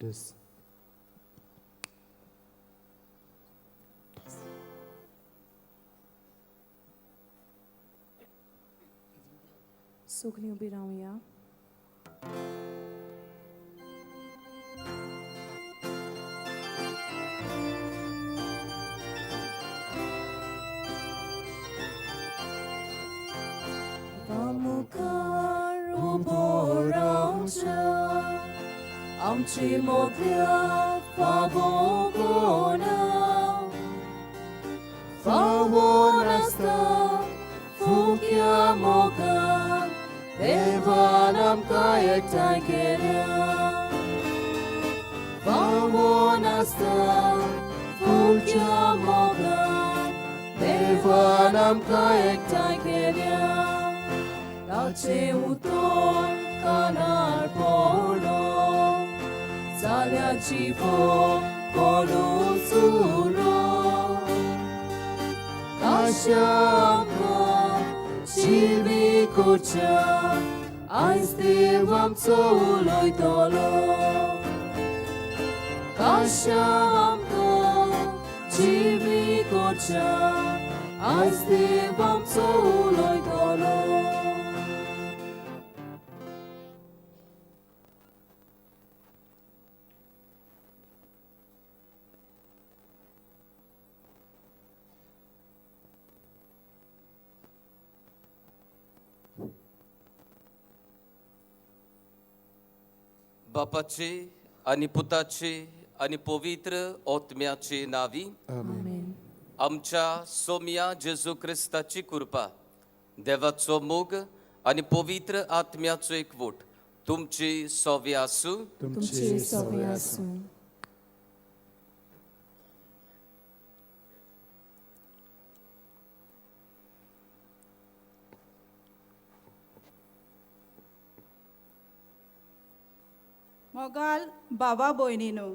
This. सगलीं उबी रावया. मुखार उबो रावच्या आमची मोगल्या फावो कोणा फावो नासता फुक्या मोगान देवान आमकां एकठांय केल्या. फावो नासता फुक्या मोगान देवान आमकां एकठांय केल्या. ताचें उतर कानार पडो जाल्याची कोणूच उरो काश्यामकां जिवी करच्या आयज देव आमचो उलयतलो. काश्यामकां जिवी करच्या आयज देव आमचो उलयतलो. बापाचे आनी पुताचे आनी पवित्र आत्म्याचे नावी. आमेन. आमच्या सोम्या जेजू क्रिस्ताची कृपा, देवाचो मोग आनी पवित्र आत्म्याचो एकवट तुमची सोवी आसूं. तुमची सवय आसूं. मोगाल बाबा भयणीनो,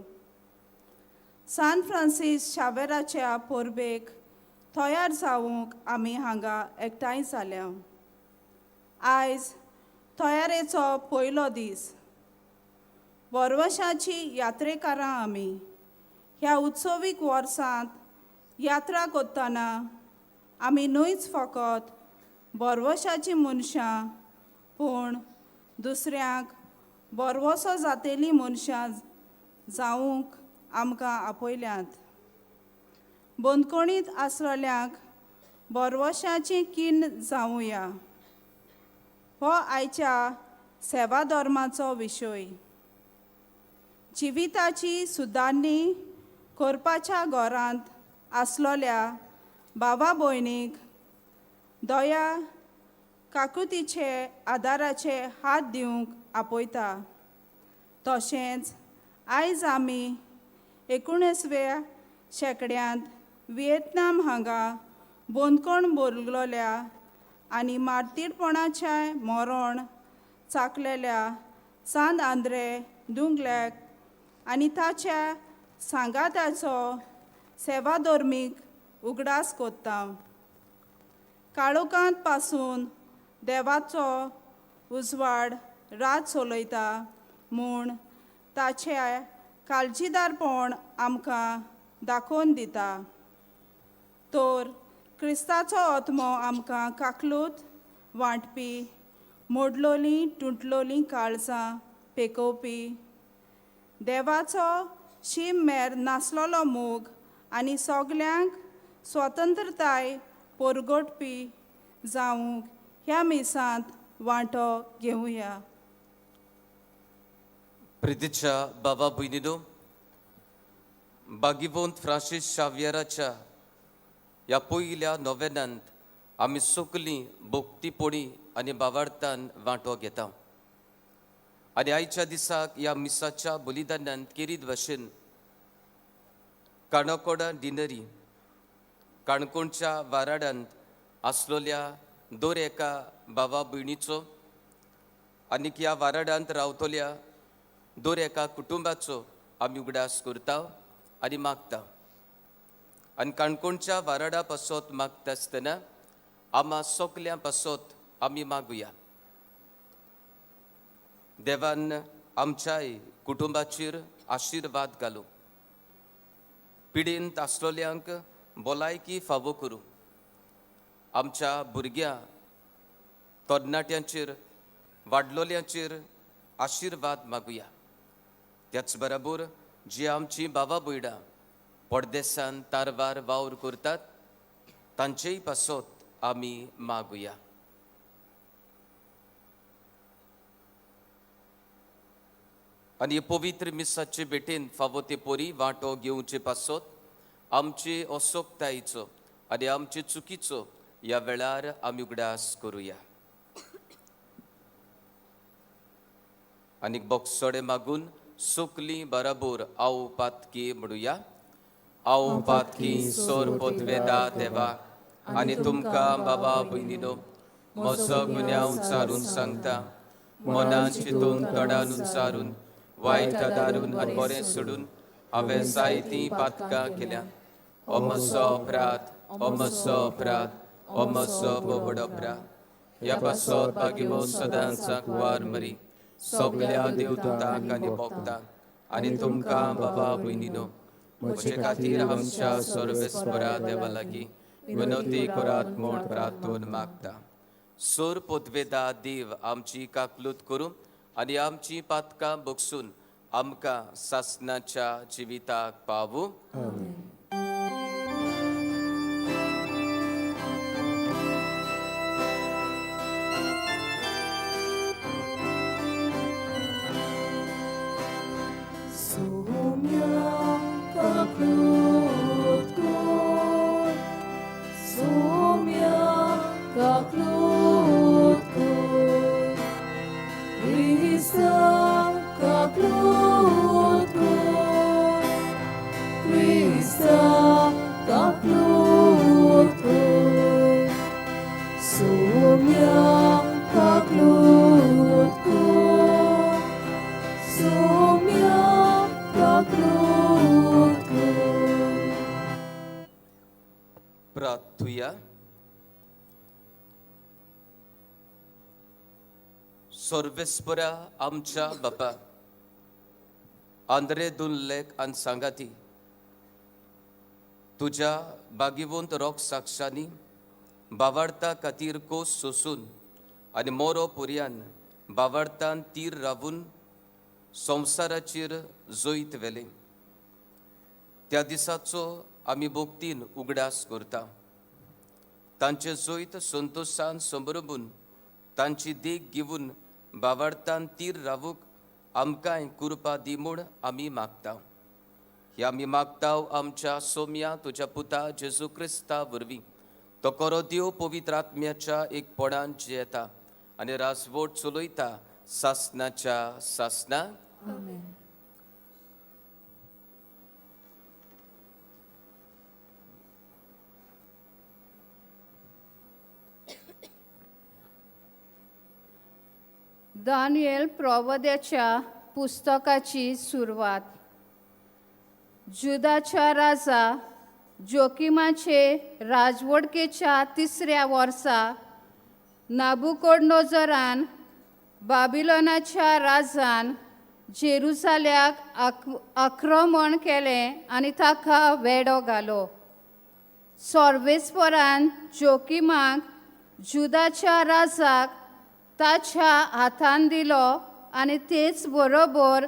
सान फ्रांसीस शावेराच्या परबेक तयार जावंक आमी हांगा एकठांय जाल्या. आयज तयारेचो पयलो दीस. वर्वशाची यात्रेकारां आमी ह्या उत्सवीक वर्सांत यात्रा करतना आमी न्हयच फकत बरवशाचीं मनशां पूण दुसऱ्यांक बरवसो जातेलीं मनशां जावंक आमकां आपयल्यांत. बंदखणींत आसलेल्यांक बरवशाचें किन्न जावुया हो आयच्या सेवा धर्माचो विशय. जिविताची सुदारणी करपाच्या घरांत आसलोल्या बाबा भयणीक दया काकुतीचे आदाराचे हात दिवंक आपयता. तशेंच आयज आमी 19व्या शेंकड्यांत विएतनाम हांगा बंदखण भोगलोल्या आनी मार्तीरपणाचें मरण चाकलेल्या सांत आंद्रे दुंगल्याक आनी ताच्या सांगाताचो सेवाधर्मीक उगडास कोत्ता. काळोखांत पासून देवाचो उजवाड रात चलयता म्हूण ताचें काळजीदारपण आमकां दाखोवन दिता. तर क्रिस्ताचो आत्मो आमकां काकलूत वांटपी, मोडलोलीं तुटलोलीं काळजां पेकोवपी, देवाचो शीम मेर नासलेलो मोग आनी सगल्यांक स्वतंत्रताय परगटपी जावंक ह्या मिसांत वांटो घेवया. प्रितीच्या बाबा भयणीनो, बागीवंत फ्रांसीस शाव्यराच्या ह्या पयल्या नोवेनांत आमी सगलीं भक्तीपणी आनी बावार्थान वांटो घेता. आनी आयच्या दिसाक ह्या मिसाच्या बलिदानांत केरीत भशेन काणकोडा डिनरी काणकोणच्या वाराडांत आसलोल्या दर एका बाबा भयणीचो आनीक ह्या वाराडांत रावतल्या दर एका कुटुंबाचो आमी उगडास करता आनी मागता. आनी काणकोणच्या वाराडा पासत मागता आसतना आमा सगल्यां पासत आमी मागुया. देवान आमच्याय कुटुंबाचेर आशिर्वाद घालूं. पिडेंत आसलोल्यांक भलायकी फावो करूं. आमच्या भुरग्यां तरणाट्यांचेर वाडलोल्यांचेर आशिर्वाद मागुया. त्याच बरोबर जी आमची बाबा भयणां परदेसान तारवार वावर करतात तांचेय पासत आमी मागुया. आनी पवित्र मिसाचे भेटेन फावो ते परी वांटो घेवचे पासत आमचे असोक्तायेचो आनी आमचे चुकीचो ह्या वेळार आमी उगडास करुया. आनीक बोगसोडे मागून सोकली बराबर आव पातकी म्हणुया. आव पातकी सोर पोतवेदा देवा आनी तुमकां बाबा भयणीनो म्हजो गुन्यांव उचारून सांगता. मनान चिंतून तोंडान उच्चारून वायट आदारून आनी बरें सोडून हांवें जायतीं पातकां केल्या. ओ म्हजो अपराध, ओ म्हजो अपराध, ओ म्हजो बोबड अपराध. ह्या पासत बागेवो सदांच कुवार मरी सगल्या देवदूतांक आनी भोगतांक आनी तुमकां बाबा भयणीनो म्हजे खातीर आमच्या सर्वेस्परा देवा लागीं विनवती करात म्हूण प्रार्थून मागता. सोर पोतवेदा देव आमची काकलूत करूं आनी आमची पातकां बगसून आमकां सासणाच्या जिविताक पावूं. प्रार्थुया. सर्वेस्परा आमच्या बापा आंद्रे दुनलेक आनी सांगाती तुज्या बागिवंत रोग साक्षांनी बावार्ता खातीर कोस सोसून आनी मोरो पुर्यान बावार्तान तीर रावून संवसाराचेर जैत व्हेलें. त्या दिसाचो आमी भोक्तीन उगडास करता. तांचे जैत संतोशान संभ्रमून तांची देख घेवन बावार्तान तीर रावूंक आमकांय कृपा दी म्हूण आमी मागता. हे आमी मागता आमच्या सोम्या तुज्या पुता जेजू क्रिस्ता वरवीं. तो करो देव पवित्र आत्म्याच्या एकपणान जियेता आनी राजवट चलयता सासनाच्या सासना. आमेन. दानियल प्रवद्याच्या पुस्तकाची सुरवात. जुदाच्या राजा जोकिमाचे राजवडकेच्या तिसऱ्या वर्सा नाबुकोडनोजरान बाबिलोनाच्या राजान जेरुजाल्याक आक्रमण केलें आनी ताका वेडो घालो. सर्वेस्परान जोकिमाक जुदाच्या राजाक ताच्या हातान दिलो आनी तेच बरोबर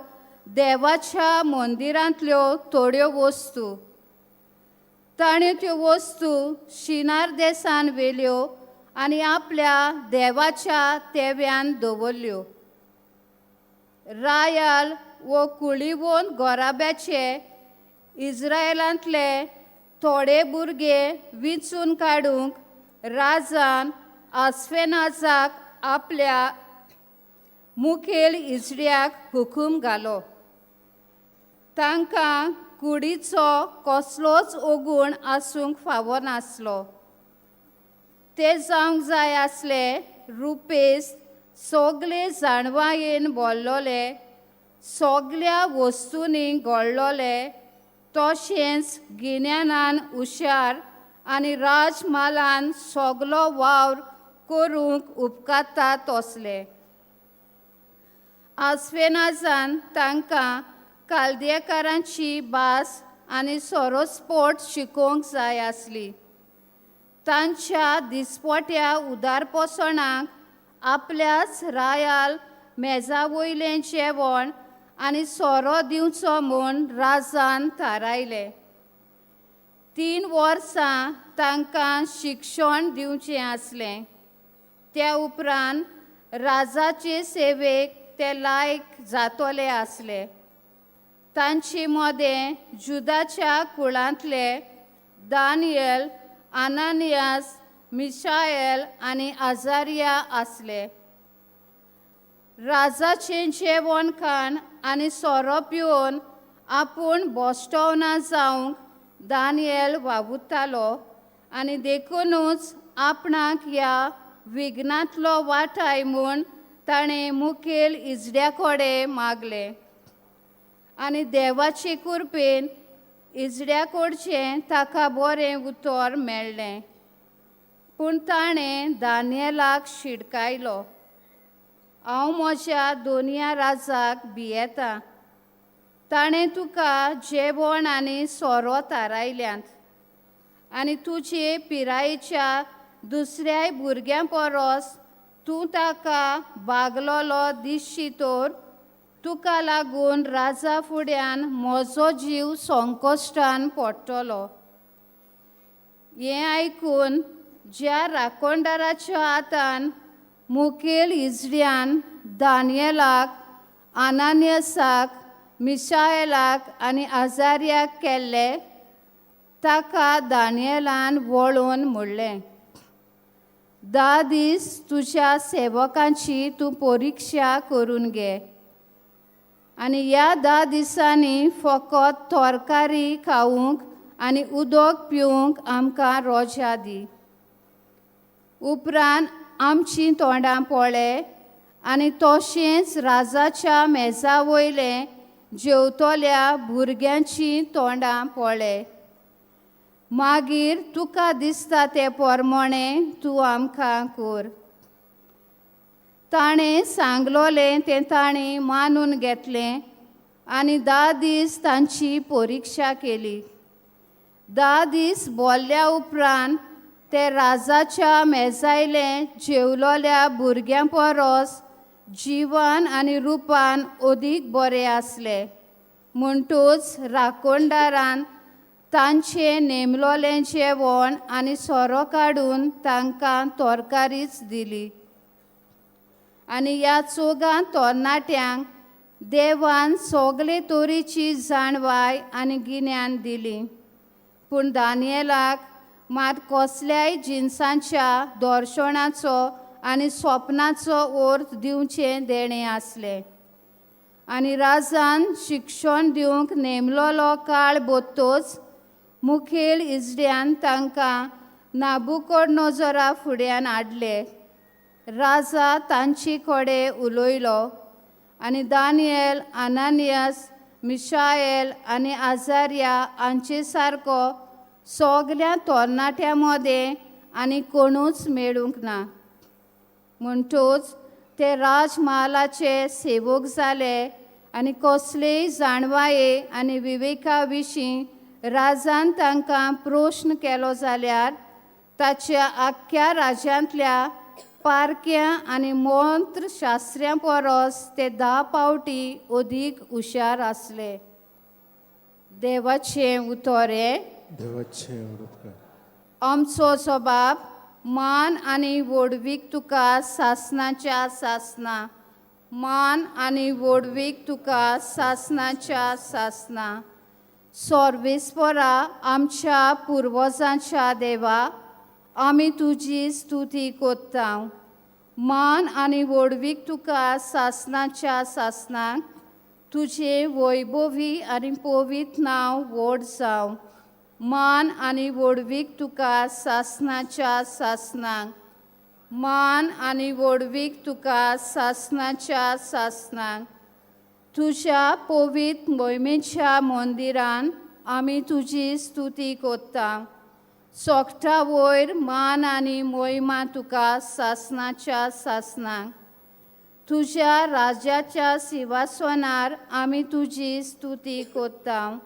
देवाच्या मंदिरांतल्यो थोड्यो वस्तू. ताणें त्यो वस्तू शिनार देसान व्हेल्यो आनी आपल्या देवाच्या तेव्यान दवरल्यो. रायाल वो कुळीवोन गोराब्याचे इज्रायलांतले थोडे भुरगे विंचून काडूंक राजान आस्फेनाजाक आपल्या मुखेल इजऱ्याक हुकूम घालो. तांकां कुडीचो कसलोच ओगूण आसूंक फावो नासलो. ते जावंक जाय आसले रुपेस्त सगळे जाणवायेन बोल्लोले, सगल्या वस्तूंनी घोळ्ळोले, तशेंच गिन्यानान हुशार आनी राजमालान सगलो वावर करूंक उपकारता तसले. आस्फेनाजान तांकां कालदेकारांची भास आनी सोरोस्पोट शिकोवंक जाय आसली. तांच्या दिसपट्या उदारपोसणाक आपल्याच रायाल मेजा वयलें जेवण आनी सोरो दिवचो म्हूण राजान थारायलें. 3 वर्सां तांकां शिक्षण दिवचें आसलें. त्या उपरांत राजाचे सेवेक ते लायक जातले आसले. तांचे मदें जुदाच्या कुळांतले दानियल, अनानियास, मिशाएल आनी आजारिया आसले. राजाचें जेवण खाण आनी सोरो पिवन आपूण बोस्टोवना जावंक दानियल वावुरतालो आनी देखुनूच आपणाक ह्या विघ्नांतलो वाटाय म्हूण ताणें मुखेल इजड्या कडेन मागलें आनी देवाचे कृपेन इजड्या कडचें ताका बरें उतर मेळ्ळें. पूण ताणें दानियलाक शिडकायलो, हांव म्हज्या दोनया राजाक भियेतां, ताणें तुका जेवण आनी सोरो थारायल्यात आनी तुजे पिरायेच्या दुसऱ्याय भुरग्यां परस तूं ताका बागलोलो दिसशी तर तुका लागून राजा फुड्यान म्हजो जीव संकश्टान पडटलो. हें आयकून ज्या राखणदाराच्या हातान मुखेल इजड्यान दानियलाक, अनानियसाक, मिशाएलाक आनी आजारियाक केल्ले ताका दानियलान वळोवन म्हणलें, 10 दीस तुज्या सेवकांची तूं परिक्षा करून घे आनी ह्या 10 दिसांनी फकत तरकारी खावंक आनी उदक पिवंक आमकां रोजा दी. उपरांत आमचीं तोंडां पळय आनी तशेंच राजाच्या मेजा वयलें जेवतल्या भुरग्यांचीं तोंडां पळय. मागीर तुका दिसता ते प्रमाणें तूं आमकां कर. ताणें सांगलोलें तें ताणें मानून घेतलें आनी 10 दीस तांची परिक्षा केली. 10 दीस बोल्ल्या उपरांत ते राजाच्या मेजायलें जेवलोल्या भुरग्यां परस जिवान आनी रुपान अदीक बरें आसले. म्हणटूच राखणदारान तांचें नेमलोलें जेवण आनी सोरो काडून तांकां तरकारीच दिली. आनी ह्या चोगां तरणाट्यांक देवान सगळे तरेची जाणवाय आनी गिन्यान दिली. पूण दानियलाक मात कसल्याय जिनसांच्या दर्शनाचो आनी स्वप्नाचो अर्थ दिवचें देणें आसलें. आनी राजान शिक्षण दिवंक नेमलोलो काळ बत्तोच मुखेल इजड्यान तांकां नाबुकोडनोजरा फुड्यान हाडले. राजा तांचे कडेन उलयलो आनी दानियल, अनानियस, मिशाएल आनी आजारिया हांचे सारको सगल्या तरणाट्यां मदें आनी कोणूच मेळूंक ना. म्हणटूच ते राजमहालाचे सेवक जाले आनी कसलेय जाणवाये आनी विवेका विशीं राजान तांकां प्रश्न केलो जाल्यार ताच्या आख्ख्या राज्यांतल्या पारक्यां आनी मंत्रशास्त्र्यां परस ते 10 पावटी अदीक हुशार आसले. देवाचें उतर हें. देवाचें उपकार. आमचो सबाब मान आनी व्हडवीक तुका सासणाच्या सासना. मान आनी व्हडवीक तुका सासणाच्या सासना. सर्वेस्परा आमच्या पुर्वजांच्या देवा, आमी तुजी स्तुती कोत्ता. मान आनी व्हडवीक तुका सासणाच्या सासनाक. तुजें वैभवी आनी पवित्र नांव व्हड जावं. मान आनी व्हडवीक तुका सासणाच्या सासनाक. मान आनी व्हडवीक तुका सासणाच्या सासनाक. तुज्या पवित्र मोहिमेच्या मंदिरान आमी तुजी स्तुती कोत्ता. सोकटा वयर मान आनी मोहिमा तुका सासणाच्या सासनाक. तुज्या राज्याच्या सिवासनार आमी तुजी स्तुती कोत्ता.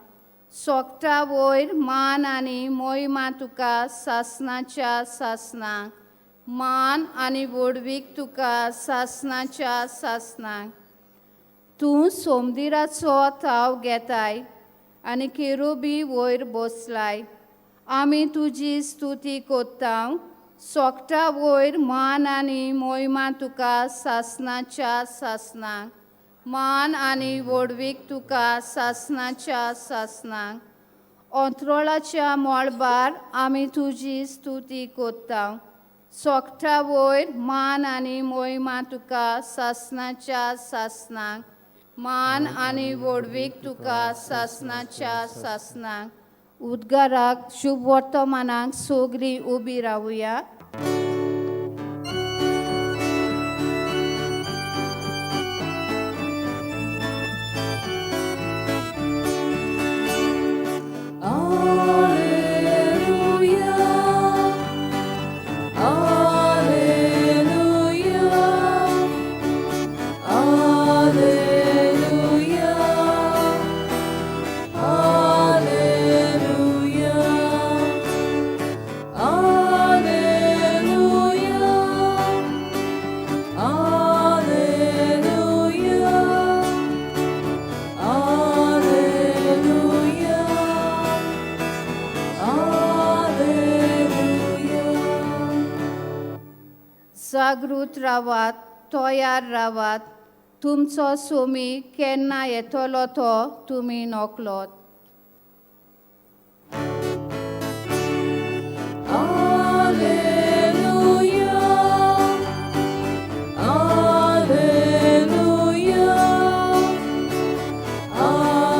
सोकटा वयर मान आनी मोहिमा तुका सासनाच्या सासनाक, मान आनी व्हडवीक तुका सासनाच्या सासनाक. तूं सोमदिराचो थाव घेताय आनी केरुबी वयर बसलाय. आमी तुजी स्तुती कोत्ता. सोकटा वयर मान आनी मोहिमा तुका सासनाच्या सासनाक, मान आनी व्हडवीक तुका सासनाच्या सासनाक. अंत्रोळाच्या मळबार आमी तुजी स्तुती कोत्ता. सोकटा वयर मान आनी मोहिमा तुका सासनाच्या सासनाक, मान आनी व्हडवीक तुका सासनाच्या सासनाक. उद्गाराक शुभ वर्तमानाक सगळीं उबी रावया. Alleluia, Alleluia, Alleluia, Alleluia, Alleluia, Alleluia, Alleluia. Alleluia. जागृत रावात, तयार रावात. तुमचो सोमी केन्ना येतलो तो तुमी नकलोत. Alleluia, Alleluia, Alleluia,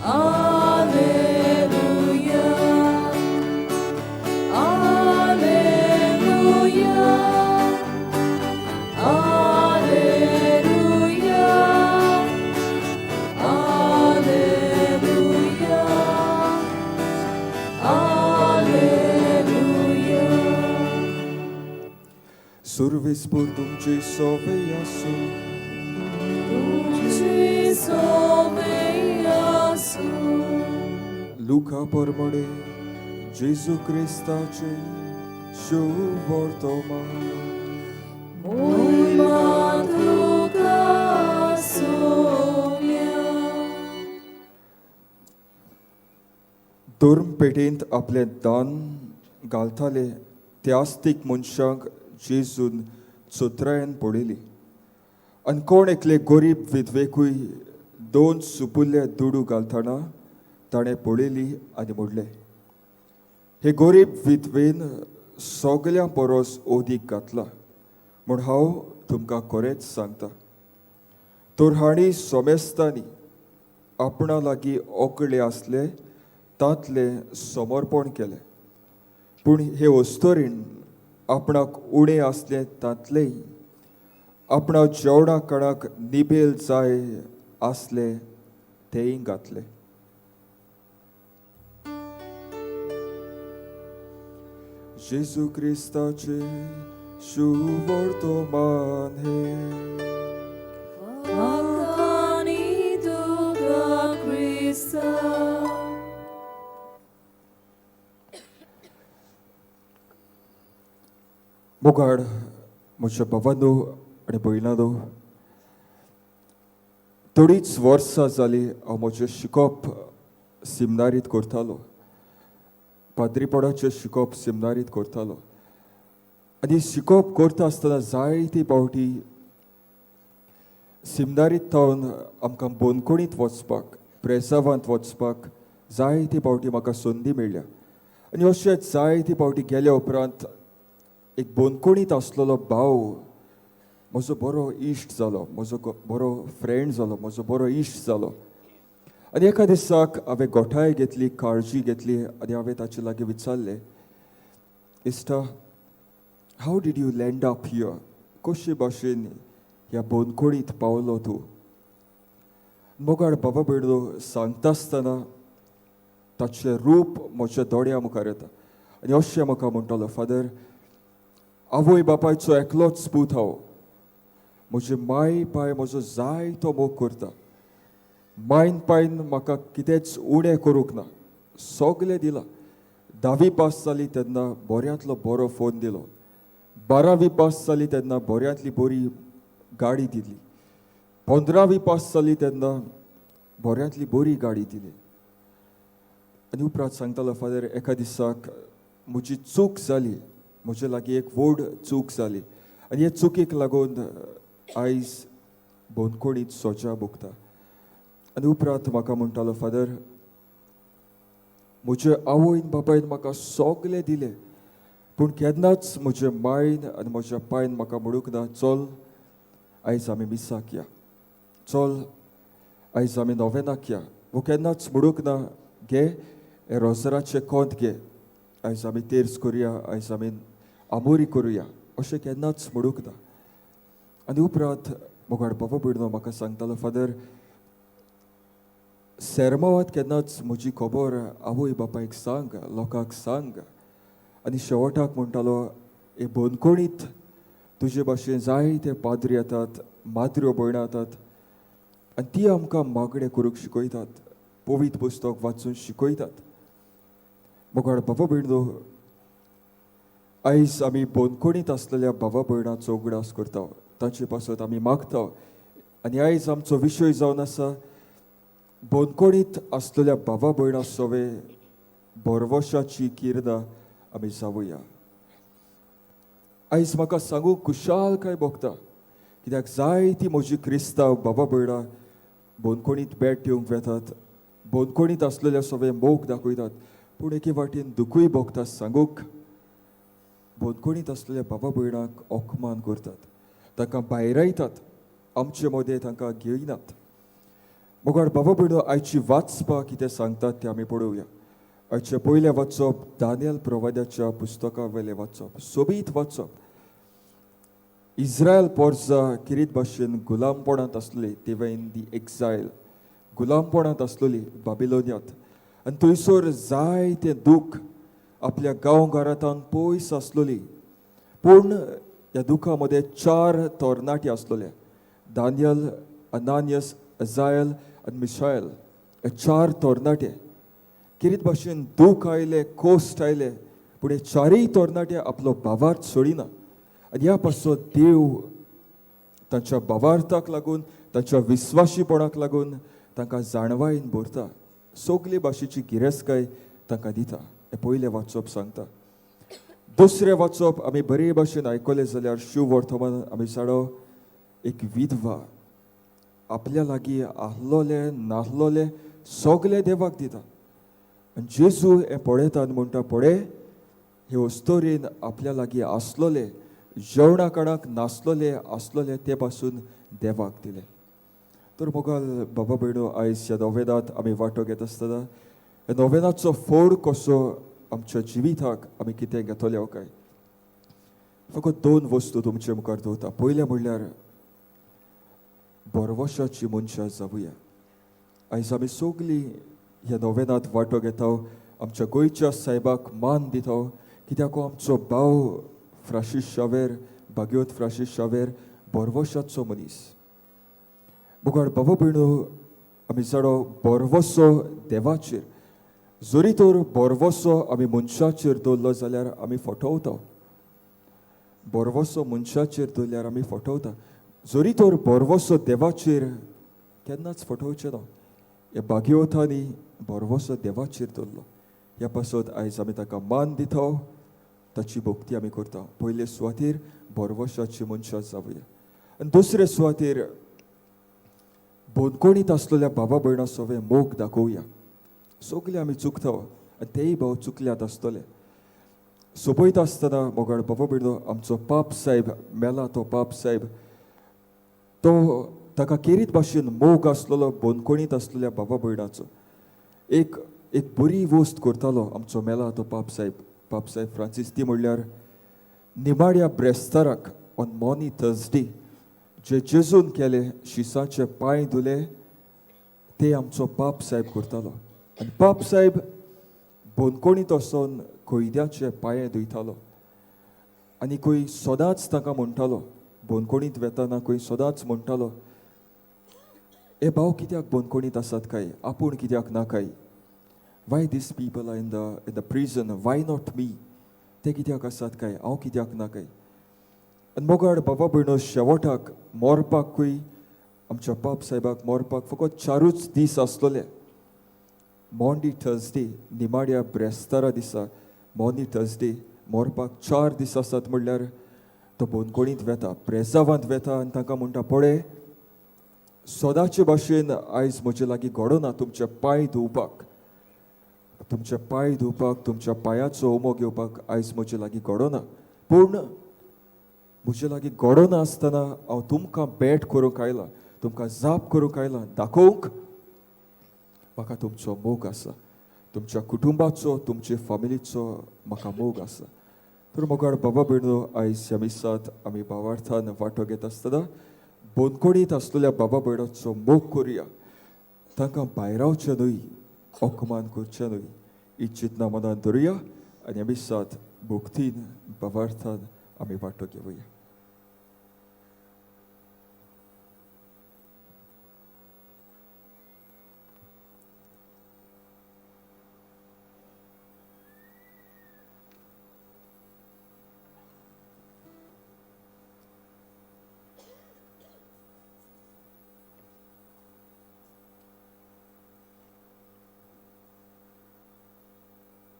Alleluia, Alleluia, Alleluia, Alleluia. Alleluia. सुरविस्पूर तुमची सोवे आसूं. तुमची सोवे आसूं. लुका परमणे जेजू क्रिस्ताचे शुभ वर्तमान. मोहिमा तुका सोम्या. धर्मपेठेंत आपलें दान घालताले त्या आस्तीक मनशांक जेजून चोत्रायेन पळयली आनी कोण एकले गरीब विधवेकूय दोन सुपुल्ले दुडू घालतना ताणें पळयली आनी म्हणलें, हे गरीब विधवेन सगळ्यां परस ओदीक घातला म्हूण हांव तुमकां खरेंच सांगता. तर हांणी सोमेस्तांनी आपणा लागीं ओकळे आसले तांतलें समर्पण केलें, पूण हे वस्तोरीन आपणाक उणें आसलें तांतलेंय आपणा जेवणा कणाक निबेल जाय आसले तेंय घातलें. जेजू क्रिस्ताचे शुभ वर्तमान हें. वाखाणी तुका क्रिस्ता. मोगाड म्हज्या भावांनो आनी भयणांनो, थोडीच वर्सां जालीं हांव म्हजें शिकप सिमनारीत करतालो, पाद्रीपणाचें शिकप सिमनारीत करतालो. आनी शिकप करता आसतना जायते फावटी सिमनारीत थावन आमकां बंदखणींत वचपाक, प्रेसावांत वचपाक जायते फावटी म्हाका संदी मेळ्ळ्या. आनी अशें जायते फावटी गेल्या उपरांत एक बंदखणींत आसलेलो भाव म्हजो बरो इश्ट जालो, म्हजो बरो फ्रेंड जालो, म्हजो बरो इश्ट जालो. आनी एका दिसाक हांवें गोठाय घेतली, काळजी घेतली आनी हांवें ताचे लागीं विचारलें, इश्टा, how did you land up here? कशे भाशेन ह्या बंदखणींत पावलो तूं? मोगाळ बाबा भयणो, सांगता आसतना ताचें रूप म्हज्या दोळ्या मुखार येता आनी अशें म्हाका म्हणटालो, फादर, आवय बापायचो एकलोच पूत हांव. म्हजे माय पाय म्हजो जायतो मोग करता. मायन पायन म्हाका कितेंच उणें करूंक ना, सगलें दिलां. धावी पास जाली तेन्ना बऱ्यांतलो बरो फोन दिलो. बारावी पास जाली तेन्ना बऱ्यांतली बरी गाडी दिली. 15वी पास जाली तेन्ना बऱ्यांतली बरी गाडी दिली. आनी उपरांत सांगतालो, फादर, एका दिसाक म्हजी चूक जाली, म्हजे लागीं एक व्हड चूक जाली आनी हे चुकीक लागून आयज बंदखणीत सोजा भोगता. आनी उपरांत म्हाका म्हणटालो, फादर, म्हजे आवयन बापायन म्हाका सगलें दिलें, पूण केन्नाच म्हजे मायन आनी म्हज्या पायन म्हाका म्हणूंक ना, चल आयज आमी मिसाक या, चल आयज आमी नोवेनाक या. वो केन्नाच म्हणूंक ना, घे हे रोजराचें कोंत घे, आयज आमी तेर्स करुया, आयज आमी आमोरी करुया, अशें केन्नाच म्हणूंक ना. आनी उपरांत मोगाड बाबा भयणो म्हाका सांगतालो, फादर, सेरमावात केन्नाच म्हजी खबर आवय बापायक सांग, लोकांक सांग. आनी शेवटाक म्हणटालो, हे बंदखणीत तुजे भाशेन जायते पाद्री येतात, माद्र्यो भयणां येतात आनी ती आमकां मागणें करूंक शिकयतात, पवित्र पुस्तक वाचून शिकयतात. मोगाळ बाबा भयणो, आयज आमी बंदखणीत आसलेल्या बाबा भयणाचो उगडास करता, तांचे पासत आमी मागता. आनी आयज आमचो विशय जावन आसा बंदखणीत आसलेल्या बाबा भयणां सवे बरवशाची किर्दां आमी जावया. आयज म्हाका सांगूंक खुशालकाय भोगता, कित्याक जायती म्हजी क्रिस्तांव बाबा भयणां बंदखणीत भेट दिवंक वेतात, बंदखणीत आसलेल्या सवे मोग दाखयतात, पूण एके वाटेन दुखूय भोगता सांगूंक बंदखणीत आसलेल्या बाबा भयणांक अपमान करतात, तांकां भायरायतात, आमचे मदें तांकां घेयनात. मोगाळ बाबा भयणो, आयची वाचपाक कितें सांगतात तें आमी पळोवया. आयचें पयलें वाचप दानियल प्रवाद्याच्या पुस्तका वयलें वाचप, सोबीत वाचप. इस्रायल पोरजा किरीत भाशेन गुलामपणांत आसली, they were in the exile, गुलामपणांत आसलेली बाबिलोनियांत. आनी थंयसर जायतें दूख, आपल्या गांवघरांतान पयस आसलेली. पूण ह्या दुखा मदें 4 तरणाटे आसलेले, दानियल, अनानियस, अजायल आनी मिशायल. हे 4 तरणाटे किरीत भाशेन दूख आयले, कोश्ट आयले, पूण हे 4 तरणाटे आपलो भावार्थ सोडिना. आनी ह्या पासत देव तांच्या भावार्थाक लागून, तांच्या विस्वाशीपणाक लागून तांकां जाणवायेन भरता, सगले भाशेची गिरेस्तकाय तांकां दिता. हें पयलें वाचप सांगता. दुसरें वाचप आमी बरे भाशेन आयकलें जाल्यार शिव वर्तमान आमी साडो एक विधवा आपल्या लागीं आहलोले नाहलोले सगले देवाक दिता. आनी जेजू हें पळयता आनी म्हणटा, पळय हे अस्तोरेन आपल्या लागीं आसलोले जेवणा खाणाक नासलोले आसलोले ते पासून देवाक दिले. तर मोगाल बाबा भयणो, आयज ह्या नोवेनांत आमी वांटो घेत आसतना ह्या नोवेनाचो फोड कसो आमच्या जिविताक आमी कितें घेतले हो काय, फकत 2 वस्तू तुमचे मुखार दवरता. पयलें म्हणल्यार बरवशाची मनशां जावया. आयज आमी सगलीं ह्या नोवेनांत वांटो घेता, आमच्या गोंयच्या सायबाक मान दिता, कित्याक हो आमचो भाव फ्रांसीस शावेर, भाग्योत फ्रांसीस शावेर बरवशाचो मनीस. मुखार बाबा भयणो, आमी जाणो बरवसो देवाचेर, जरी तर बरवसो आमी मनशाचेर दवरलो जाल्यार आमी फटवता. बरवसो मनशाचेर दवरल्यार आमी फटवता, जरी तर बरवसो देवाचेर केन्नाच फटोवचें ना. ह्या भाग्यवतांनी बरवसो देवाचेर दवरलो. ह्या पासत आयज आमी ताका मान दिता, ताची भक्ती आमी करता. पयले सुवातेर बरवशाची मनशां जावया आनी दुसरे सुवातेर बंदखणीत आसलेल्या बाबा भयणां सवे मोग दाखोवया. सगळे आमी चुकता आनी तेय भाव चुकल्यात आसतले. सोंपयता आसतना मोगाळ बाबा भयणो, आमचो पाप साहेब मेला तो पाप साहेब, तो ताका केरीत भाशेन मोग आसलेलो बंदखणीत आसलेल्या बाबा भयणाचो. एक बरी वस्त करतालो आमचो मेला तो पाप साहेब, पाप साहेब फ्रांसीस. ती म्हणल्यार निमाड्या ब्रेस्ताराक ऑन मॉनी थर्सडे जे जेजून केले, शिसाचे पांय धुले, ते आमचो पाप साहेब करतालो. आनी पाप साहेब बंदखणीत वचोन कैद्याचे पांये धुयतालो. आनी खंय सदांच तांकां म्हणटालो, बंदखणींत वेताना खंय सदांच म्हणटालो, हे भाव कित्याक बंदखणींत आसात काय, आपूण कित्याक ना काय, why these people are in the prison, why not me, ते कित्याक आसात काय, हांव कित्याक ना काय. आनी मोगाळ बाबा भयणो, शेवटाक मरपाकूय आमच्या बाप साहेबाक मरपाक फकत 4 दीस आसलेले. मॉन्डी थर्सडे, निमाड्या ब्रेस्तारा दिसा मॉन्डी थर्सडे मरपाक 4 दीस आसात म्हणल्यार तो बंदखणींत वेता, प्रेसावांत वेता आनी तांकां म्हणटा, पळय सदांचे भाशेन आयज म्हजे लागीं घडना तुमचे पांय धुवपाक, तुमचे पांय धुवपाक, तुमच्या पांयाचो उमो घेवपाक आयज म्हजे लागीं घडना, पूण म्हजे लागीं घडना आसतना हांव तुमकां भेट करूंक आयलां, तुमकां जाप करूंक आयलां, दाखोवंक म्हाका तुमचो मोग आसा, तुमच्या कुटुंबाचो, तुमचे फामिलीचो म्हाका मोग आसा. तर मोगाळ बाबा भयणो, आयज ह्या मिसांत आमी भावार्थान वांटो घेता आसतना बंदखणींत आसलेल्या बाबा भयणाचो मोग करुया, तांकां भायरावचें न्हय, अपमान करचें न्हय, ही चिंतना मनान धरुया आनी ह्या मिसांत भक्तीन भावार्थान आमी वांटो घेवया.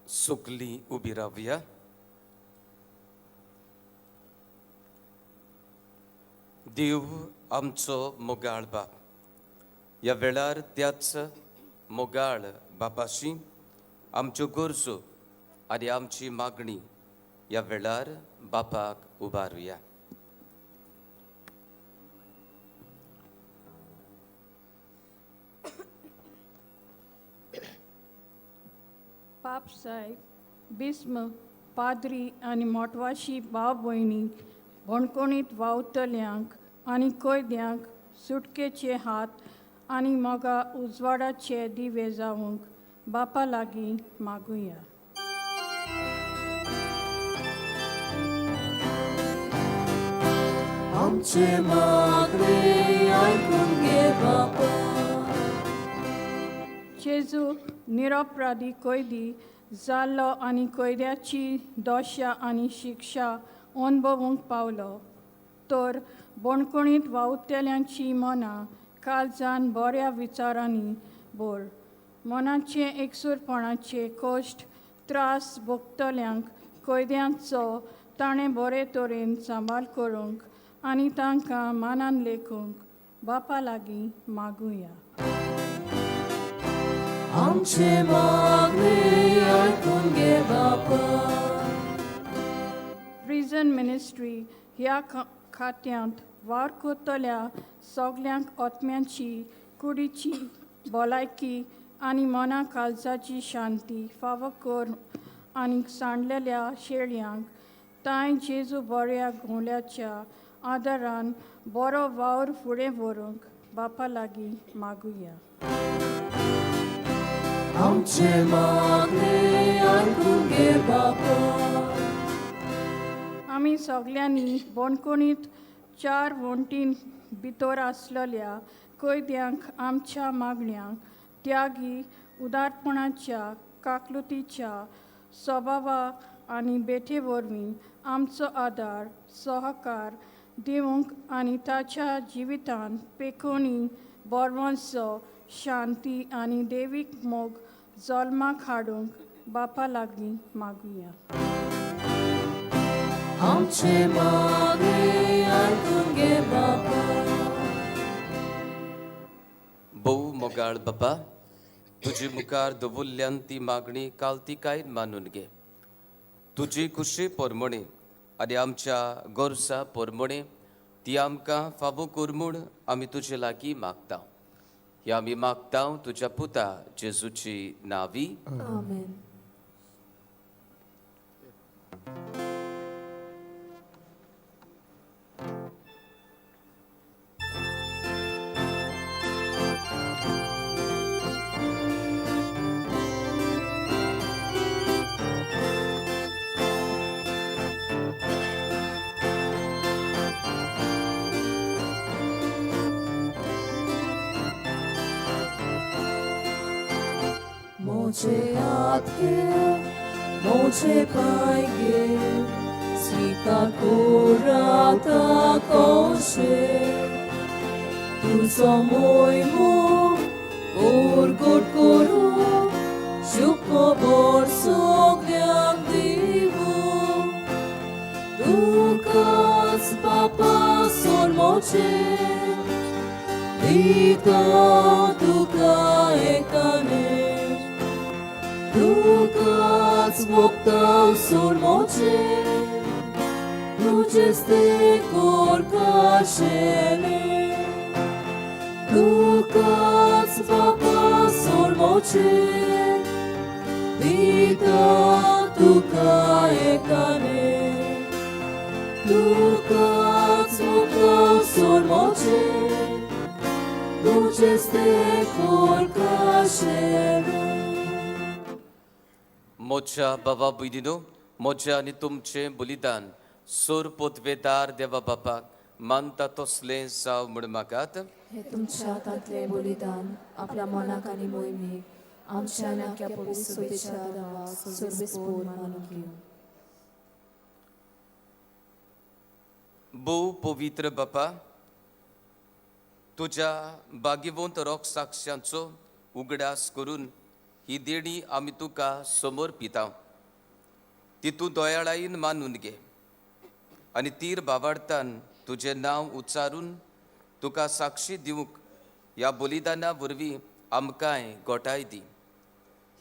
सुकली उबी रावया. देव आमचो मोगाळ बाप, ह्या वेळार त्याच मोगाळ बापाशी आमच्यो गरजो आनी आमची मागणी ह्या वेळार बापाक उबारुया. पाप साहेब, बिस्म, पाद्री आनी मोटवाशी भाव भयणी बणकोणीत वावतल्यांक आनी कैद्यांक सुटकेचे हात आनी मोगा उजवाडाचे दिवे जावंक बापा लागीं मागुया. आमचे मागणे आयकून घे बापा. जेजू निरपराधी कैदी जाल्लो आनी कैद्याची दोशा आनी शिक्षा अनुभवूंक पावलो, तर बणकोणीत वावुरतल्यांची मनां काळजान बऱ्या विचारांनी भर, मनाचे एकसूरपणाचे कश्ट त्रास भोगतल्यांक कैद्यांचो ताणें बरे तरेन सांबाळ करूंक आनी तांकां मानान लेखूंक बापा लागीं मागुया. आमचे मागणे आयकून घे बापा. प्रिजन मिनिस्ट्री ह्या खात्यांत वावर करतल्या सगल्यांक आत्म्यांची, कुडीची भलायकी आनी मना काळजाची शांती फावो कर आनी सांडलेल्या शेळयांक तांय जेजू बऱ्या घोल्याच्या आदारान बरो वावर फुडें व्हरूंक बापा लागीं मागुया. आमचे मागणे आयकून घे बापा. आमी सगल्यांनी बणकोणीत 4 वण्टीं भितर आसलेल्या कैद्यांक आमच्या मागण्यांक त्यागी उदारपणाच्या काकलुतीच्या स्वभावा आनी बेठे वरवीं आमचो आदार सहकार दिवंक आनी ताच्या जिवितांत पेकोणी बरवंचो शांती आनी देवीक मोग जल्माक हाडूंक बापा लागीं मागुया. आमचे मागणे आयकून घे बापा. भोव मोगाळ बापा, तुजे मुखार दवरल्यान ती मागणी कालतिकाय मानून घे. तुजी खुशी पोरमणे आनी आमच्या गरजा पोरमणे ती आमकां फावो कर म्हूण आमी तुजे लागीं मागता. ह्या आमी मागता तुज्या पुता जेजूची नावी. आमेन. आमचे हात घे, मोचे पांय घे, स्वीकार कोराता कोशे. तुजो मोयमो परगट करूं, शुखबर सगल्यांक दिवूं. तुकाच बापा सोरमोचे, दिता तुका एकाने. तुकाच मोगता सोरमोचे, तुजेच ते कोर खाशेले. तुकाच बापा सोरमोचे, दिता तुका एकाने. तुकाच मोगता सोरमोचे, तुजेच ते कोर खाशेले. म्हज्या बाबा भयणीनो, म्हजें आनी तुमचें बलिदान सोर पोतवेदार देवा बापाक मानता तसलें जावं म्हूण मागात. हे तुमच्या हातांतलें बलिदान आपल्या मनाक आनी मोहिमेक आमच्या आनी आख्या पवित्र सोबेच्या देवाक सर्वेस्पोर मानून घेवं. भोव पवित्र बापा, तुज्या बागिवंत रोगसाक्षांचो उगडास करून ही देणी आमी तुका समर्पिता. ती तूं दयाळायेन मानून घे आनी तीर बावाडतान तुजें नांव उच्चारून तुका साक्षी दिवंक ह्या बलिदाना वरवीं आमकांय गोठाय दी.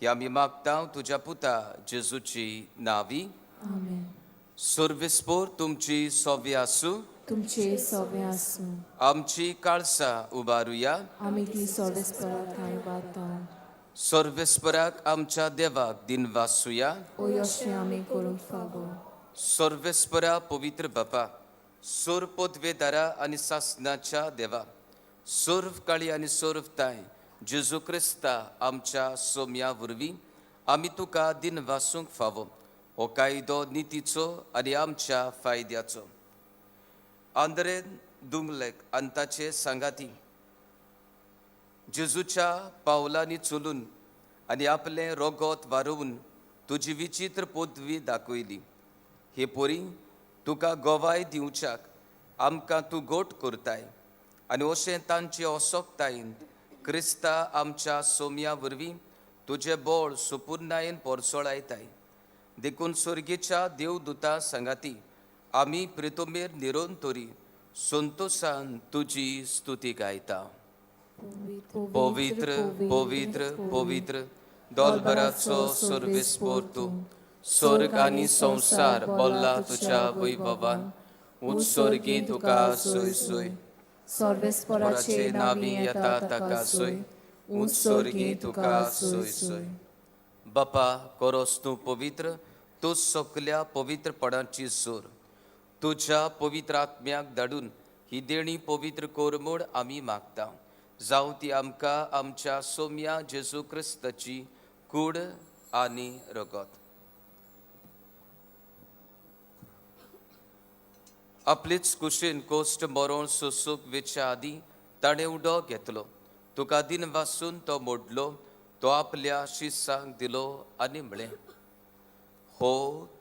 ही आमी मागता तुज्या पुता जेजूची नावी. आमेन. सर्वेस्पोर तुमची सोवी आसूं. तुमचे सोवे आसूं. आमची काळसां उबारुया. आमी ती सर्वेस्परा थंय वाता. सर्वेस्पराक आमच्या देवाक दिनवासुया. ओ यशें आमी करूंक फावो. सर्वेस्परा पवित्र बापा, सोर पदवेदारा आनी सासनाच्या देवा, सर्व काळी आनी सर्व ताय जेजू क्रिस्ता आमच्या सोम्या वरवीं आमी तुका दिनवासूंक फावो. हो कायदो नितीचो आनी आमच्या फायद्याचो. आंद्रे दुंगलेक आनी ताचे सांगाती जेजूच्या पावलांनी चलून आनी आपलें रोगोत वारोवन तुजी विचित्र पदवी दाखयली. हे पोरी तुका गवाय दिवच्याक आमकां तूं गोट करताय आनी अशें तांचे असोकतायेन क्रिस्ता आमच्या सोम्या वरवीं तुजें बळ सुपुर्णायेन पोरसोळायताय. देखून स्वर्गीच्या देवदूता सांगाती आमी प्रितोमेर निरोन तरी संतोसान तुजी स्तुती गायता. पवित्र पवित्र पवित्र दोलभराचो सर्वेस्पोर तूं, स्वर्ग आनी संवसार बोल्ला तुज्या वैभवान. उत्सर्गी तुका सोय सोय, सर्वेस्पराचे नावी येता ताका सोय, उत्सर्गी तुका सोय सोय. बापा कोरोस तूं पवित्र, तूं सगल्या पवित्रपणाची जोर. तुज्या पवित्र आत्म्याक धाडून ही देणी पवित्र कर म्हूण आमी मागता. जावं ती आमकां आमच्या सोम्या जेजू क्रिस्ताची कूड आनी रगत. आपलेच कुशीन कोश्ट मरोण सोसूक वेच्या आदीं ताणें उडो घेतलो, तुका दिन वासून तो मोडलो, तो आपल्या शिसांक दिलो आनी म्हळें, हो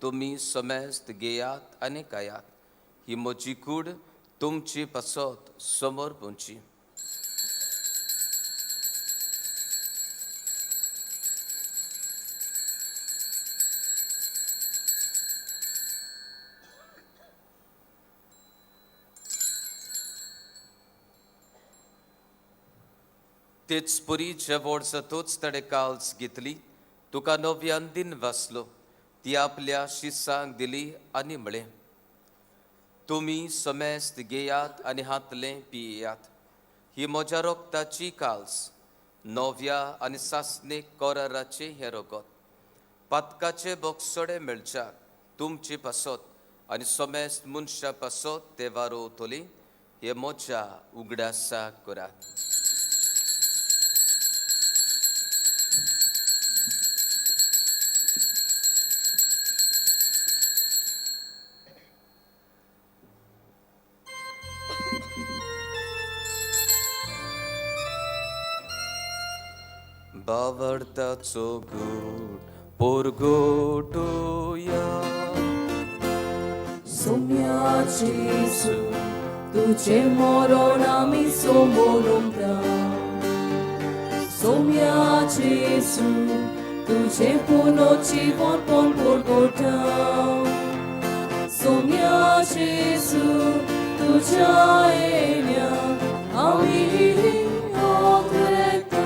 तुमी समेस्त घेयात आनी खायात, ही म्हजी कूड तुमची पासत समोर पोंची. तेच पुरी जेवण जातूच ताणें काल्स घेतली, तुका नव्यान दिन वाचलो, ती आपल्या शिसांक दिली आनी म्हळें, तुमी समेस्त घेयात आनी हातलें पियेयात, ही म्हज्या रोगताची काल्स, नव्या आनी सासणेक कराराचें हें रगत, पातकाचे बोगसोडे मेळच्याक तुमचे पासत आनी समेस्त मनशां पासत ते वारोवतली, हे म्हज्या उगडासाक करात. बावडताचो गूण पोरगोटोया. सोम्या जेजू तुझे मरण आमी सोमोरुंता. सोम्या जेजू तुझे पुनर्जीवनपण परगटा. सोम्या जेजू तुझ्या येण्या आमी ओंकरेता.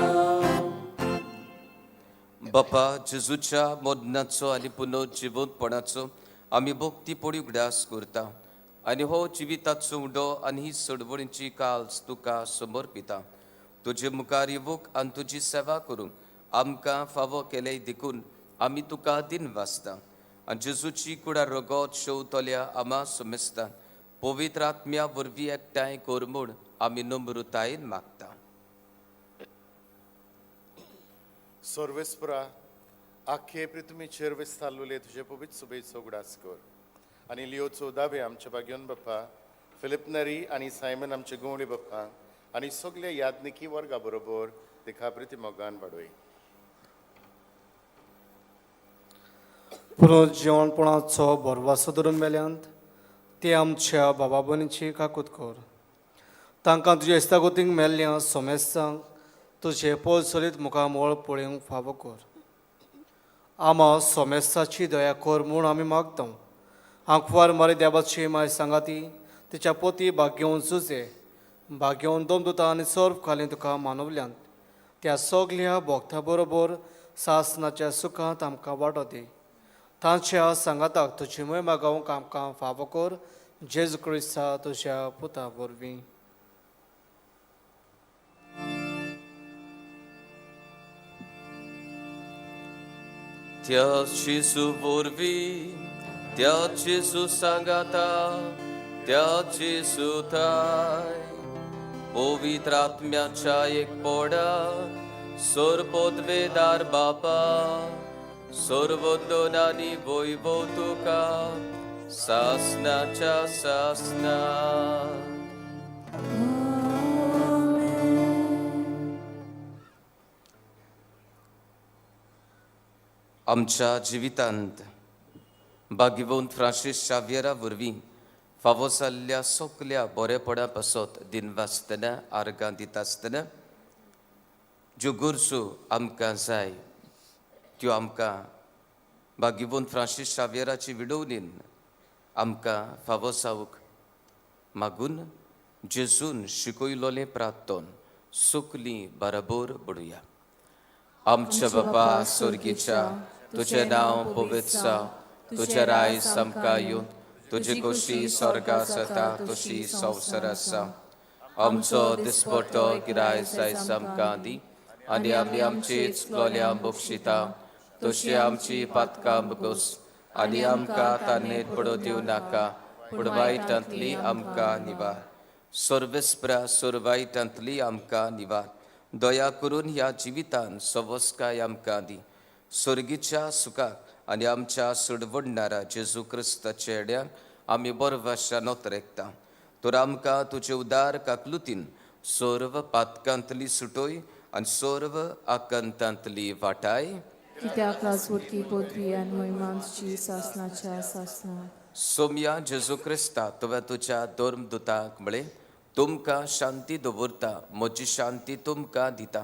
बापा, जेजूच्या मरणाचो आनी पुनर्जिवंतपणाचो आमी भक्तीपणी उगडास करता आनी हो जिविताचो उडो आनी ही सडवणीची काल्स तुका समर्पिता. तुजे मुखार येवूंक आनी तुजी सेवा करूंक आमकां फावो केलें देखून आमी तुका दिनवासता. आनी जेजूची कुडा रगत शेवतल्या आमा समेस्ता पवित्र आत्म्या वरवीं एकठांय कर म्हूण आमी नम्रतायेन मागता. सर्वेस्परा, आख्खे पृथ्वीचेर विस्तारलेले तुजे पवित्र सुबेचो उगडास कर आनी लियो चौदावे आमचे भाग्योन बाप्पा, फिलिप नरी आनी सायमन आमचे गवळी बाप्पा आनी सगल्या यादनिकी वर्गा बरोबर तिका प्रिती मोगान वाडोय. पुनर्जिवणपणाचो भरवासो धरून मेल्यांत ते आमच्या बाबा भयणीची काकूत कर. तांकां तुज्या इस्तागोतींक मेल्ल्या सोमेस्तांक तुजें पोल चलीत मुखामळ पळोवंक फावो कर. आमा सोमेस्ताची दया कर म्हूण आमी मागता. आंकवार मारी देवाची माय सांगाती तिच्या पोती भाग्योवन सुजे भाग्योवन दोमदुता आनी सर्व खाली तुका मानवल्यांत त्या सगल्या भोक्ता बरोबर सासनाच्या सुखांत आमकां वांटो दी. तांच्या सांगाताक तुजी मोहिमा गावंक आमकां फावो कर. जेजू क्रिस्ता तुज्या पुता वरवीं. त्या जेजू वरवीं, त्या जेजू सांगाता, त्या जेजू थाय पवित्र आत्म्याच्या एक पोडा सर्वोद्वेदार बापा, सर्वोदन आनी वैभव तुका सासनाच्या सासना. आमच्या जिवितांत भाग्यवंत फ्रांसीस शाव्यरा वरवीं फावो जाल्ल्या सगल्या बरेपणा पासत दिनवासतना आर्गां दिता आसतना ज्यो गरजो आमकां जाय त्यो आमकां भाग्यवंत फ्रांसीस शाव्यराची विडवणीन आमकां फावो जावंक मागून जेजून शिकयलोलें प्रार्थन सगलीं बराबर बडुया. आमच्या बापा स्वर्गीच्या, तुजें नांव पवित्र जावं, तुजें रायज आमकां येवं, तुजी खोशी स्वर्गा जाता तशी संवसार आसा. आमचो दिसपट्टो गिरायज आयज आमकां दी आनी आमी आमची चुकलोल्या बक्षिता तशी आमची पातकां बगोस आनी आमकां तान्नेर पडो दिवं नाका, पूण वायटांतली आमकां निवार. सर्वेस्प्रा सर्वायटांतली आमकां निवार. दया करून ह्या जिवितान सवस्काय आमकां दी. स्वर्गीच्या सुखाक आनी आमच्या सुडवडणारा जेजू क्रिस्ताच्या हेड्यांक आमी बरवाशा नोतरेकता. तर आमकां तुजे उदार काकलुतीन सर्व पातकांतली सुटोय आनी सर्व आकांतांतली वाटाय. कित्याक राजवटी पदवी आनी महिमांची सासनाच्या सासना. सोम्या जेजू क्रिस्ता, तुवें तुज्या धर्मदुतांक म्हळें, तुमकां शांती दवरता, म्हजी शांती तुमकां दिता.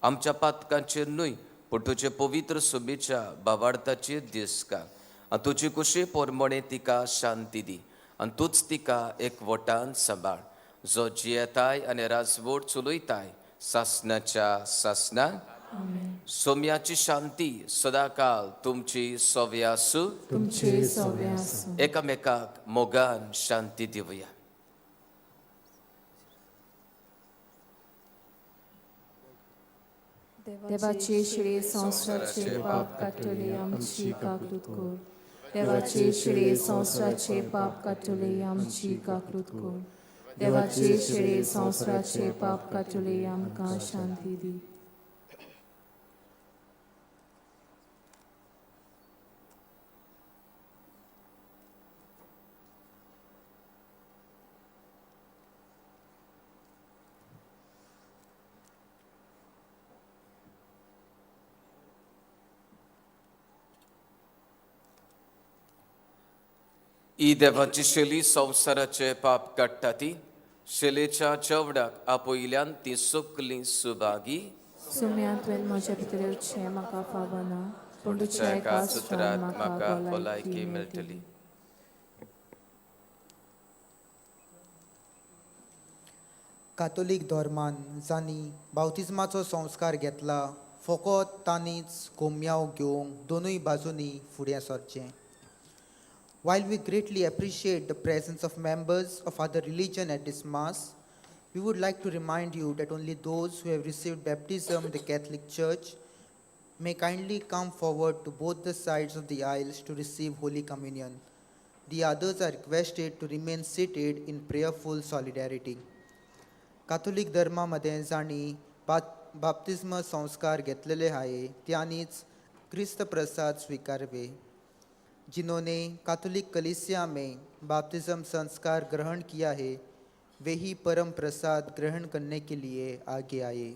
आमच्या पातकांचेर न्हय पूण तुजे पवित्र सुबेच्या बावार्थाचेर दीस घाल आनी तुजी कुशी पोरमणे तिका शांती दी आनी तूंच तिका एकवटान सांबाळ, जो जियेताय आनी राजवट चलयताय सासनाच्या सासना. सोम्याची शांती सदाकाल तुमची सव्या आसूं. तुमचे सव्या आसूं. एकामेकाक मोगान शांती दिवया. देवाचे शिळे संवसाराचे पाप काडटले आमची काकूत कर. देवाचे शिळे संवसाराचे पाप काडटले आमची काकूत कर. देवाचे शिळे संवसाराचे पाप काडटले आमकां शांती दी. ही देवाची शैली संवसाराचे पाप काडटा ती शैलेच्या चवडाक आपयल्यान ती सगलीं सुभागी. सुम्या तुवें म्हज्या भितर येवचें म्हाका फावना, पूण तुज्या एका सुत्रात म्हाका भलायकी मेळटली. कातोलीक धर्मान जांणी बावतिज्माचो संस्कार घेतला फकत तांणीच कोमयाव घेवंक दोनूय बाजूंनी फुडें सरचें. While we greatly appreciate the presence of members of other religion at this Mass, we would like to remind you that only those who have received baptism in the Catholic Church may kindly come forward to both the sides of the aisles to receive Holy Communion. The others are requested to remain seated in prayerful solidarity. Catholic धर्मा मदें जांणी बाप्तिज्म संस्कार घेतलेले आहे त्यांनीच क्रिस्त प्रसाद स्वीकारवे. जिन्होंने Catholic कलीसिया में बाप्तिज्म संस्कार ग्रहण किया है वे ही परम प्रसाद ग्रहण करने के लिए आगे आए.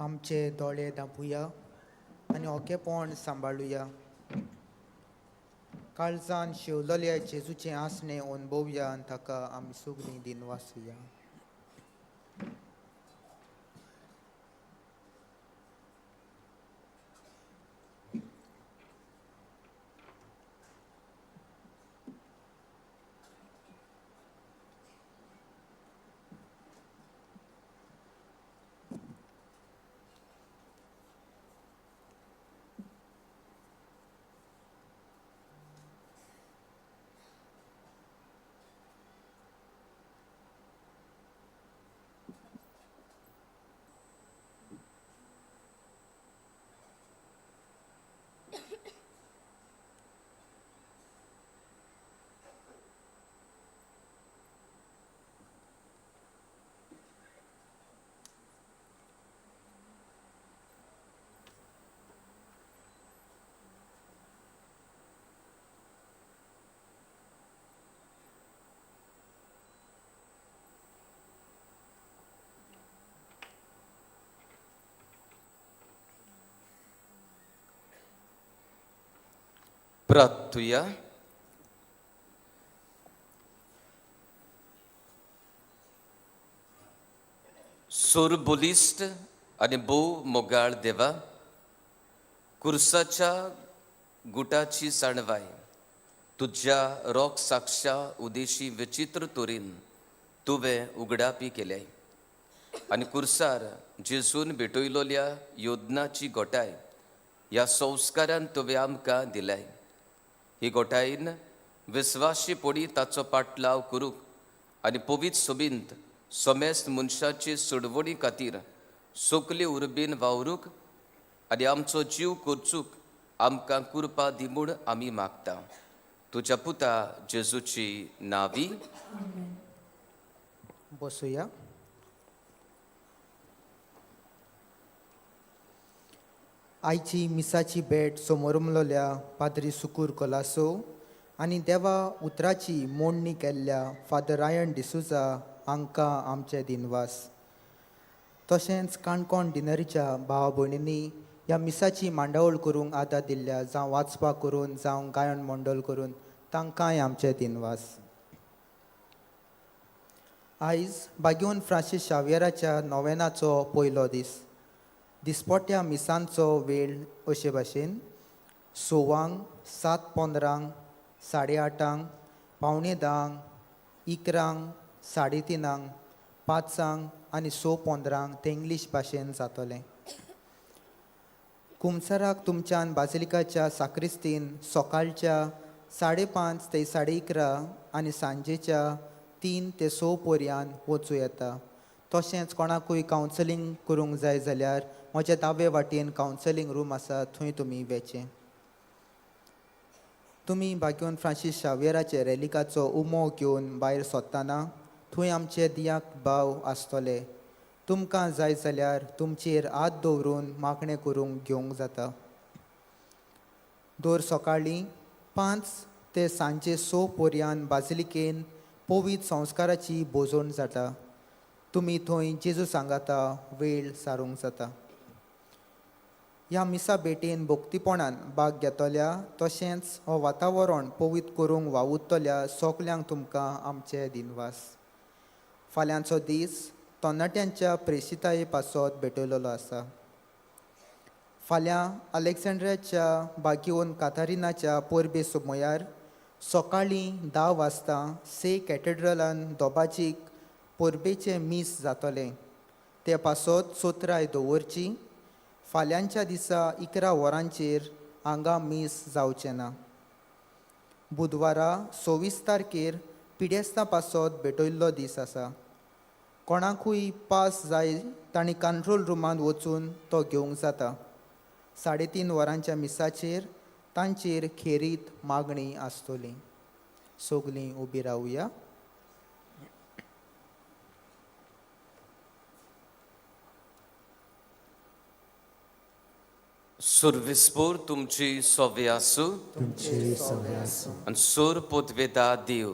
आमचे दोळे धांपुया आनी ओकेपण सांबाळुया. काळजान शेवलेल्या जेजूचें आसणें अणभवया आनी ताका आमी सगळीं दिनवासुया. प्रार्थुया. सोर बोलिस्ट आनी भोव मोगाळ देवा, कुर्साच्या गुटाची जाणवाय तुज्या रोग साक्षा उदेशी विचित्र तरेन तुवें उगडापी केल्याय आनी कुर्सार जेजून भेटयलोल्या योदनाची गोटाय ह्या संस्कारान तुवें आमकां दिलाय. ही गोटायेन विस्वाशी पडी ताचो पाटलाव करूंक आनी पवित्र सोबींत समेस्त मनशाचे सोडवणी खातीर सोकले उर्बेन वावरूंक आनी आमचो जीव करचूक आमकां कृपा दी म्हूण आमी मागता. तुज्या पुता जेजूची नावी. बसुया. आयची मिसाची भेट समोरमलोल्या पाद्री सुकूर कोलासो आनी देवा उतराची मोडणी केल्ल्या फादर रायन डिसुजा हांकां आमचे दिनवास. तशेंच काणकोण डिनरीच्या भाव भयणींनी ह्या मिसाची मांडावळ करूंक आदार दिल्ल्या, जावं वाचपाक करून जावं गायन मंडळ करून, तांकांय आमचे दिनवास. आयज बागेवन फ्रांसीस शावियराच्या नोवेनाचो पयलो दीस. दिसपट्ट्या मिसांचो वेळ अशे भाशेन 6, 7:15, 8:30, 9:45, 11, 3:30, 5 आनी 6:15 ते इंग्लीश भाशेन जातलें. कुमसराक तुमच्यान बाजिलिकाच्या साक्रिस्तीन सकाळच्या 5:30 ते 11:30 आनी सांजेच्या 3 ते 6 पर्यंत वचूं येता. तशेंच कोणाकूय कावन्सलिंग करूंक जाय जाल्यार म्हज्या दावे वाटेन कावन्सलिंग रूम आसा, थंय तुमी वेचें. तुमी बागेवन फ्रांसीस शावियराचे रेलिकाचो उमो घेवन भायर सोदतना थंय आमचे दियाक भाव आसतले. तुमकां जाय जाल्यार तुमचेर हात दवरून मागणें करूंक घेवंक जाता. दर सकाळीं 5 ते सांजे 6 पर्यंत बाजिलिकेन पवित्र संस्काराची भोजवण जाता. तुमी थंय जेजू सांगाता वेळ सारूंक जाता. ह्या मिसा भेटेन भक्तीपणान भाग घेतल्या तशेंच हो वातावरण पवित्र करूंक वावुरतल्या सगल्यांक तुमकां आमचे दिनवास. फाल्यांचो दीस तरणाट्यांच्या प्रेशिताये पासत भेटयलेलो आसा. फाल्यां अलेक्झांड्रियाच्या बागेवन कातारिनाच्या परबे सुमयार सकाळीं 10 वाजता से कॅथेड्रलान दोबाजीक परबेचें मीस जातलें. ते पासत सोत्राय दवरची. फाल्यांच्या दिसा 11 वरांचेर हांगा मीस जावचें ना. बुधवारा 26 तारखेर पिडेस्तां पासत भेटयल्लो दीस आसा. कोणाकूय पास जाय तांणी कंट्रोल रुमांत वचून तो घेवंक जाता. 3:30 वरांच्या मिसाचेर तांचेर खेरीत मागणी आसतली. सगलीं उबी रावया. सुरविस्पूर तुमची सोवे आसूं, तुमची सोवे आसूं. आनी सूर पोतवेदा देव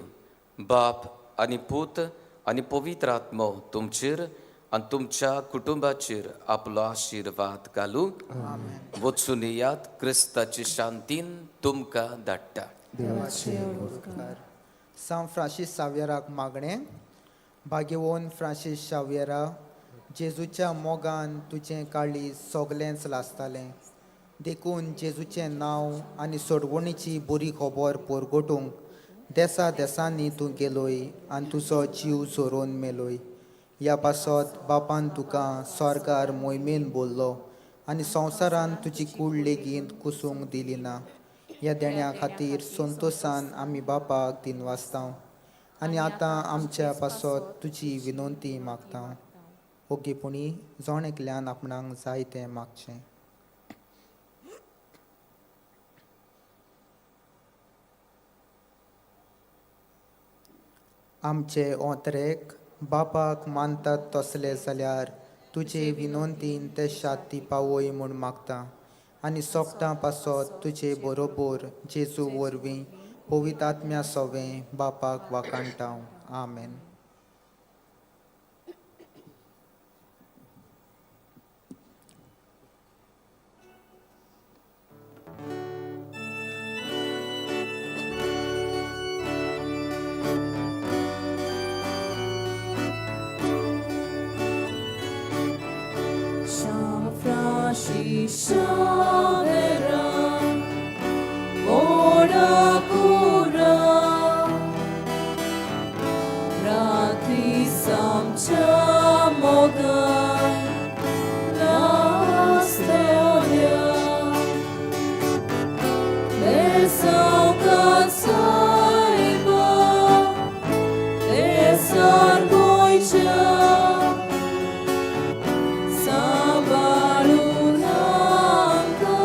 बाप आनी पूत आनी पवित्र आत्मो तुमचेर आनी तुमच्या कुटुंबाचेर आपलो आशिर्वाद घालूं. वचून येयात, क्रिस्ताची शांतीन तुमकां धाडटा. सांत फ्रांसीस शावियराक मागणें. भाग्यवंत फ्रांसीस शावियरा, जेजूच्या मोगान तुजें काळीज सगलेंच लासतालें, देखून जेजूचें नांव आनी सोडवणीची बरी खबर परगटूंक देसा देसांनी तूं गेलोय आनी तुजो जीव झरोवन मेलोय. ह्या पासत बापान तुका स्वर्गार मोहिमेन बोल्लो आनी संवसारान तुजी कूड लेगीत कुसूंक दिली ना. ह्या देण्या खातीर संतोशान आमी बापाक दिनवासता आनी आतां आमच्या पासत तुजी विनंती मागता. ओगीपणी जण एकल्यान आपणाक जाय तें मागचें. आमचे ओंतरेक बापाक मानतात तसले जाल्यार तुजे विनंतीन ते शांती पावय म्हूण मागता आनी सोगटां पासत तुजे बरोबर जेजू वरवीं पवित्र आत्म्या सोवें बापाक वाखाणटा. आमेन. शावेरा कोडा कुरा रात्री सामच्या मोगान नासतल्या बेसावकात सायबा बेसार गोंयच्या सांबाळून आमकां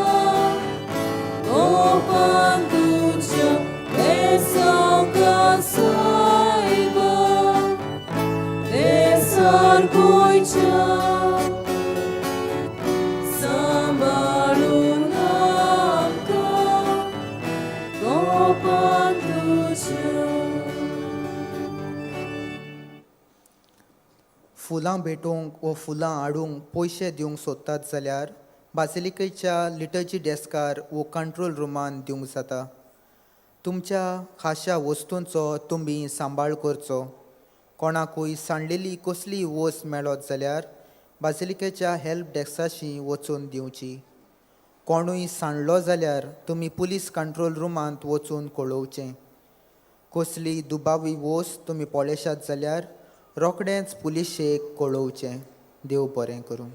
गोपान तुज्या बेसावकात सायबा बेसार गोंयच्या सांबाळून आमकां गोपान तुज्या. फुलां भेटोवंक वो फुलां हाडूंक पयशे दिवंक सोदतात जाल्यार बासिलिकेच्या लिटर्जी डेस्कार वो कंट्रोल रुमान दिवंक जाता. तुमच्या खाशा वस्तूंचो तुमी सांबाळ करचो. कोणाकूय सांडलेली कसलीय वस्त मेळत जाल्यार बासिलिकेच्या हेल्प डेस्काशी वचून दिवची. कोणूय सांडलो जाल्यार तुमी पुलीस कंट्रोल रुमांत वचून कळोवचें. कसली दुबावी वस्त तुमी पळयशात जाल्यार रोखडेंच पुलिशेक कळोवचें. देव बरें करूं.